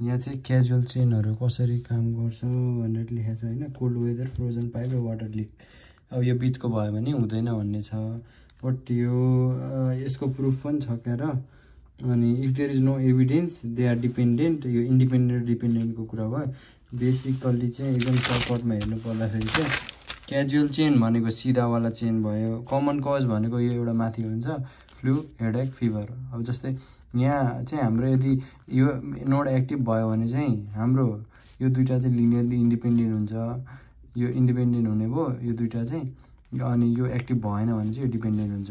यहाँ चाहिँ क्याजुअल चेनहरु कसरी काम गर्छ भनेर लेखेको छ हैन। कोल्ड वेदर, फ्रोजन पाइप र वाटर लिक। अब यो बीचको भयो भने हुँदैन भन्ने छ। बट यो यसको प्रुफ पनि छ क्या र। अनि if there is no evidence they are dependent, यो इन्डिपेन्डेन्ट डिपेन्डेन्टको कुरा भयो। बेसिकल्ली चाहिँ एकदम सर्टकटमा हेर्नु पर्दाखेरि चाहिँ क्याजुअल चेन भनेको सिधावाला चेन भयो। कमन कज भनेको यो एउटा माथि हुन्छ, फ्लू, हेडेक, फिभर। अब जस्तै यहाँ चाहिँ हाम्रो यदि यो नोड एक्टिभ भयो भने चाहिँ हाम्रो यो दुईटा चाहिँ लिनियरली इन्डिपेन्डेन्ट हुन्छ। यो इन्डिपेन्डेन्ट हुने भयो यो दुईटा चाहिँ, अनि यो एक्टिभ भएन भने चाहिँ यो डिपेन्डेन्ट हुन्छ।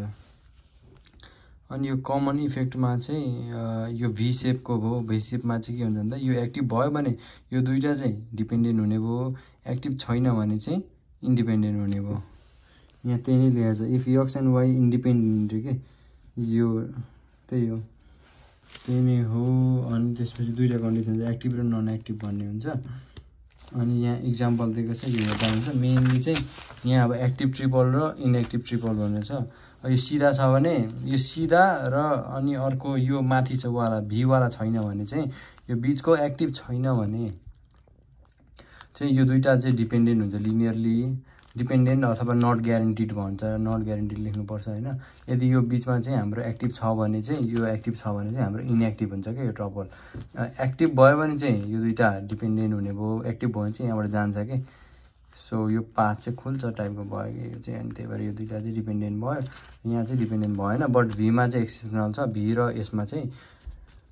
अनि यो कमन इफेक्टमा चाहिँ यो भी सेपको भयो। भी सेपमा चाहिँ के हुन्छ भन्दा यो एक्टिभ भयो भने यो दुईटा चाहिँ डिपेन्डेन्ट हुने भयो, एक्टिभ छैन भने चाहिँ इन्डिपेन्डेन्ट हुने भयो। यहाँ त्यही नै लेखेको छ, if X and Y independent के यो त्यही हो, त्यही नै हो। अनि त्यसपछि दुईटा कन्डिसन चाहिँ एक्टिभ र नन एक्टिभ भन्ने हुन्छ। अनि यहाँ इक्जाम्पल दिएको छ, यो हेर्दा हुन्छ। मेनली चाहिँ यहाँ अब एक्टिभ ट्रिपल र इनएक्टिभ ट्रिपल भनेर छ। यो सिधा छ भने यो सिधा र अनि अर्को यो माथि छ वाला भीवाला छैन भने चाहिँ, यो बीचको एक्टिभ छैन भने चाहिँ यो दुईटा चाहिँ डिपेन्डेन्ट हुन्छ, लिनियरली डिपेन्डेन्ट अथवा नट ग्यारेन्टिड भन्छ। नट ग्यारेन्टिड लेख्नुपर्छ हैन। यदि यो बीचमा चाहिँ हाम्रो एक्टिभ छ भने चाहिँ, यो एक्टिभ छ भने चाहिँ हाम्रो इनएक्टिभ हुन्छ क्या यो ट्रपल। एक्टिभ भयो भने चाहिँ यो दुईटा डिपेन्डेन्ट हुने भयो, एक्टिभ भयो भने चाहिँ यहाँबाट जान्छ के। सो यो पाथ चाहिँ खुल्छ टाइपको भयो कि यो चाहिँ। अनि त्यही भएर यो दुईटा चाहिँ डिपेन्डेन्ट भयो, यहाँ चाहिँ डिपेन्डेन्ट भएन। बट भीमा चाहिँ एक्सेप्सनल छ। भी र यसमा चाहिँ,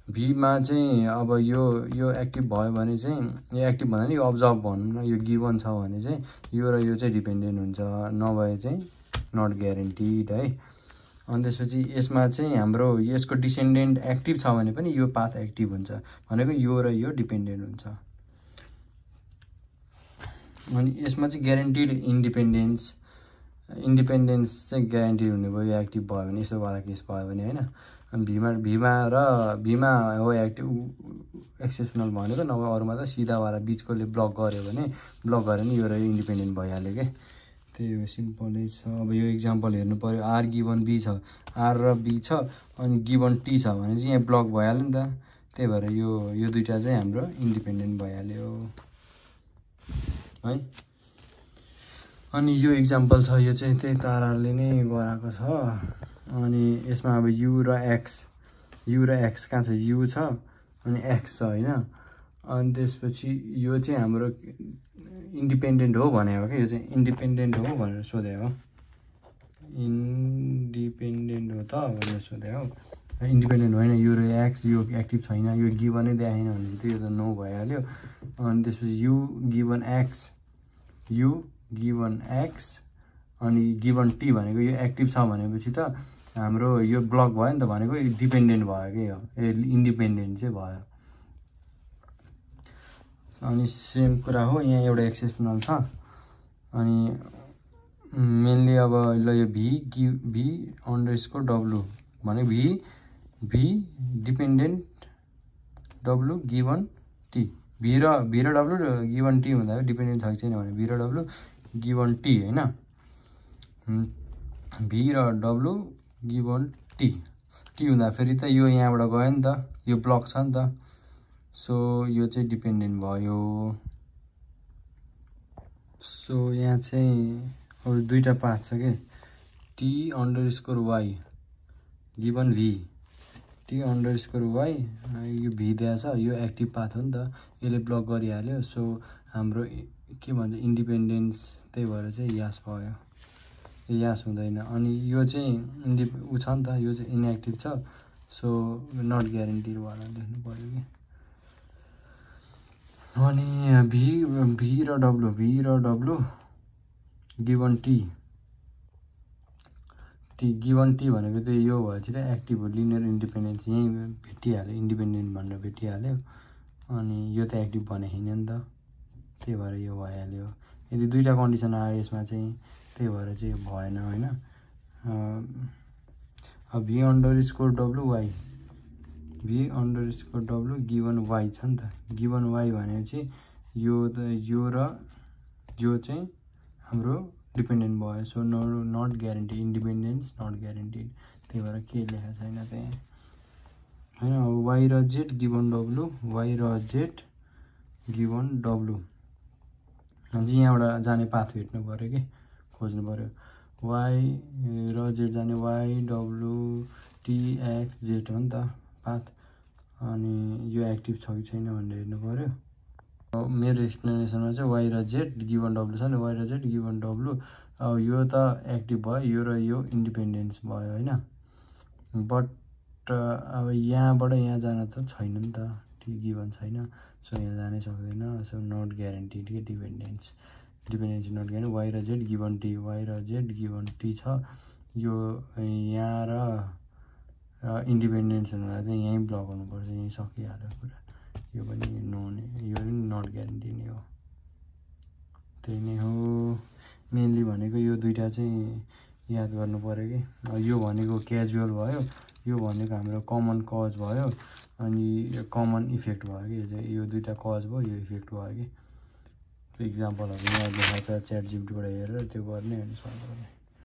भीमा चाहिँ अब यो एक्टिभ भयो भने चाहिँ, यो एक्टिभ भन्दा नि यो अब्जर्भ भनौँ न, यो गिभन छ भने चाहिँ यो र यो चाहिँ डिपेन्डेन्ट हुन्छ, नभए चाहिँ नट ग्यारेन्टिड है। अनि त्यसपछि यसमा चाहिँ हाम्रो यसको डिसेन्डेन्ट एक्टिभ छ भने पनि यो पाथ एक्टिभ हुन्छ, भनेको यो र यो डिपेन्डेन्ट हुन्छ। अनि यसमा चाहिँ ग्यारेन्टिड इन्डिपेन्डेन्स चाहिँ ग्यारेन्टिड हुने भयो, यो एक्टिभ भयो भने, यस्तो वाला केस भयो भने हैन। अनि भीमा हो एक्टिभ एक्सेप्सनल भनेको, नभए अरूमा त सिधावाला बीचकोले ब्लक गर्यो भने यो र यो इन्डिपेन्डेन्ट भइहाल्यो के। त्यही हो, सिम्पलै छ। अब यो इक्जाम्पल हेर्नु पर्यो। आर गिभन बी छ, आर र बी छ, अनि गिभन टी छ भने चाहिँ यहाँ ब्लक भइहाल्यो नि त। त्यही भएर यो दुईटा चाहिँ हाम्रो इन्डिपेन्डेन्ट भइहाल्यो है। अनि यो इक्जाम्पल छ, यो चाहिँ त्यही ताराले नै गराएको छ। अनि यसमा अब यु र एक्स कहाँ छ, यु छ अनि एक्स छ हैन। अनि त्यसपछि यो चाहिँ हाम्रो इन्डिपेन्डेन्ट हो भनेको क्या, यो चाहिँ इन्डिपेन्डेन्ट हो भनेर सोधे हो, इन्डिपेन्डेन्ट हो त भनेर सोधे हो। इन्डिपेन्डेन्ट होइन, यो र एक्स यो एक्टिभ छैन, यो गिभनै देखाएन भने चाहिँ यो त नो भइहाल्यो। अनि त्यसपछि यु गिभन एक्स अनि गिभन टी भनेको यो एक्टिभ छ भनेपछि त हाम्रो यो ब्लक भयो नि त, भनेको डिपेन्डेन्ट भयो कि यो इन्डिपेन्डेन्ट चाहिँ भयो। अनि सेम कुरा हो, यहाँ एउटा एक्सेप्सनल छ। अनि मेनली अब ल यो भी अन्डरस्कोर डब्लु भने भी डिपेन्डेन्ट डब्लु गिभन टी, भी र डब्लु र गिभन टी हुँदा डिपेन्डेन्ट छ कि छैन भने भी र डब्लु गिभन टी हैन। भी र डब्लु गिभन टी हुँदा फेरि त यो यहाँबाट गयो नि त, यो ब्लक छ नि त। सो यो चाहिँ डिपेन्डेन्ट भयो। सो यहाँ चाहिँ अब दुईटा पाथ छ के, T underscore Y given V, T underscore Y, यो भी दिएको छ, यो एक्टिभ पाथ हो नि त, यसले ब्लक गरिहाल्यो। सो हाम्रो के भन्छ इन्डिपेन्डेन्स, त्यही भएर चाहिँ यास भयो, यास हुँदैन। अनि यो चाहिँ ऊ छ नि त, यो चाहिँ इनएक्टिभ छ। सो नट ग्यारेन्टिड वाला लेख्नु पर्यो कि। अनि भी र W given T given T भनेको चाहिँ यो भएपछि त एक्टिभ हो, लिनियर इन्डिपेन्डेन्स यहीँ भेटिहाल्यो, इन्डिपेन्डेन्ट भनेर भेटिहाल्यो। अनि यो त एक्टिभ भने होइन नि त, त्यही भएर यो भइहाल्यो। यदि दुईटा कन्डिसन आयो यसमा चाहिँ, त्यही भएर चाहिँ यो भएन होइन। अब भी अन्डरस्कोर डब्लु गिभन वाइ छ नि त, गिभन वाइ भनेपछि यो र यो चाहिँ हाम्रो डिपेन्डेन्ट भयो। So not guaranteed, independence not guaranteed, त्यही भएर के लेखेको छैन त्यहाँ। हैन y र z गिभन w y र z गिभन w अनि यहाँबाट जाने पाथ भेट्नु पर्यो के खोज्नु पर्यो y र z जाने y w t x z हो नि त पाथ अनि यो एक्टिभ छ कि छैन भनेर हेर्नु पर्यो मेरो एक्सप्लेनेसनमा चाहिँ y र z गिभन w छ नि y र z गिभन w अब यो त एक्टिभ भयो यो र यो इन्डिपेन्डेन्स भयो हैन बट अब यहाँबाट यहाँ जान त छैन नि त गिभन छैन सो यहाँ जानै सक्दैन सो नट ग्यारेन्टिड के डिपेन्डेन्सी नट ग्यारेन्टी y र z गिभन t y र z गिभन t छ यो यहाँ र इन्डिपेन्डेन्स हुनुलाई चाहिँ यहीँ ब्लक हुनुपर्छ यहीँ सकिहाल्यो कुरा यो पनि यो पनि नट ग्यारेन्टी नै हो त्यही नै हो मेनली भनेको यो दुईटा चाहिँ याद गर्नु पर्यो कि यो भनेको क्याजुअल भयो यो भनेको हाम्रो कमन कज भयो अनि यो कमन इफेक्ट भयो कि यो दुईटा कज भयो यो इफेक्ट भयो कि इक्जाम्पलहरू यहाँ देखाएको छ च्याट जिपिटीबाट हेरेर त्यो गर्ने अनि सल्भ गर्ने